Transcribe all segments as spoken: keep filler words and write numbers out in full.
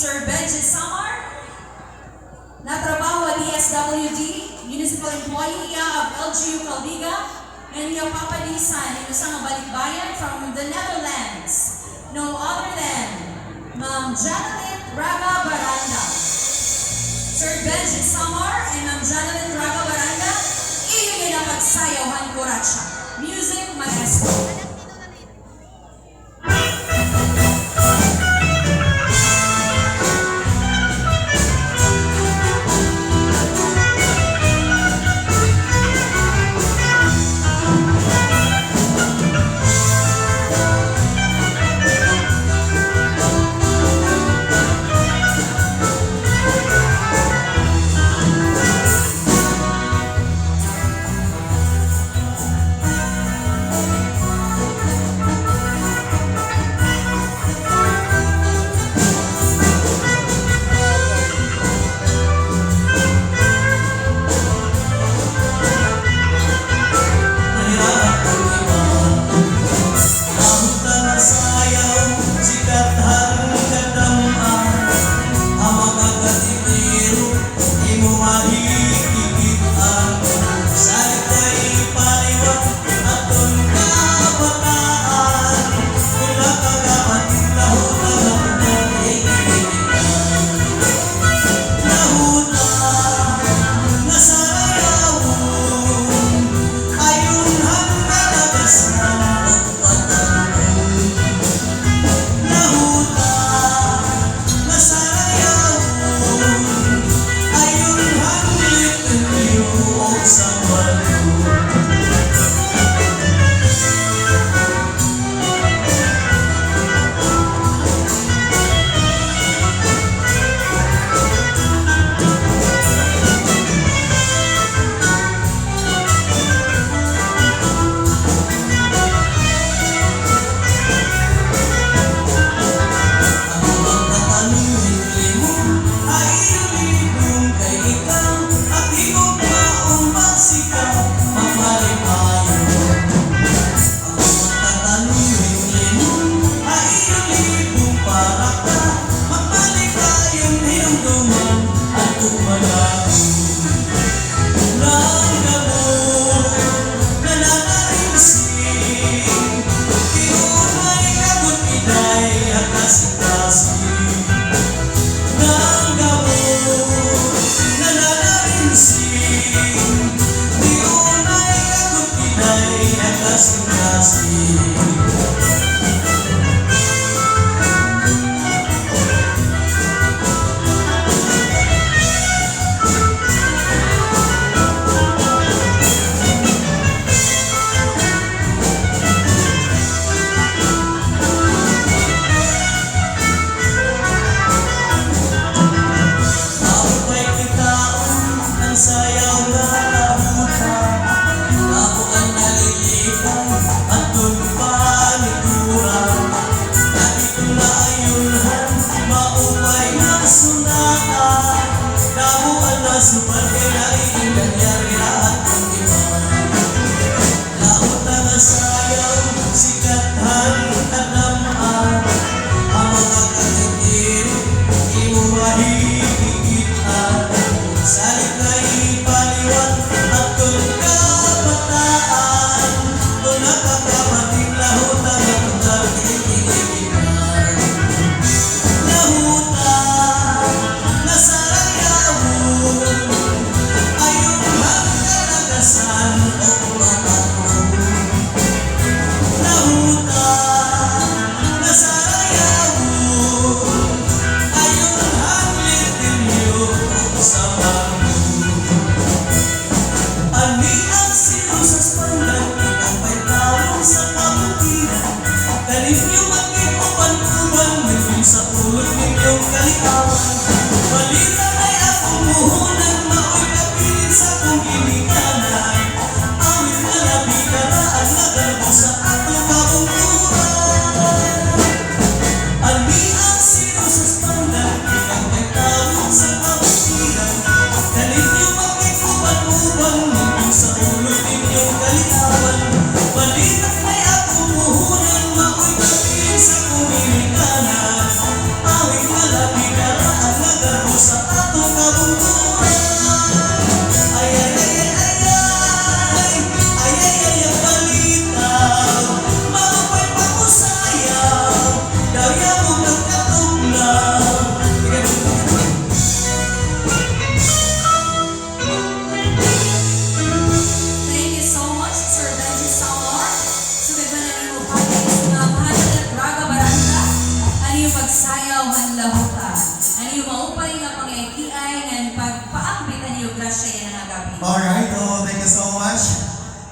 Sir Benji Samar, natrabaho ha D S W D, municipal employee hiya of L G U Calbiga, ngan hiya papalisan hin usa nga balikbayan from the Netherlands, no other than Ma'am Janeline Raga Baranda. Sir Benji Samar and Ma'am Janeline Raga Baranda, iyo niyo na pagsayaw han kuratsa. Music, maestro.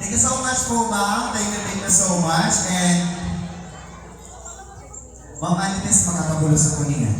Thank you so much po, ma'am. Thank you, thank you so much. And Ma'am Anites, makakabulos ako niya.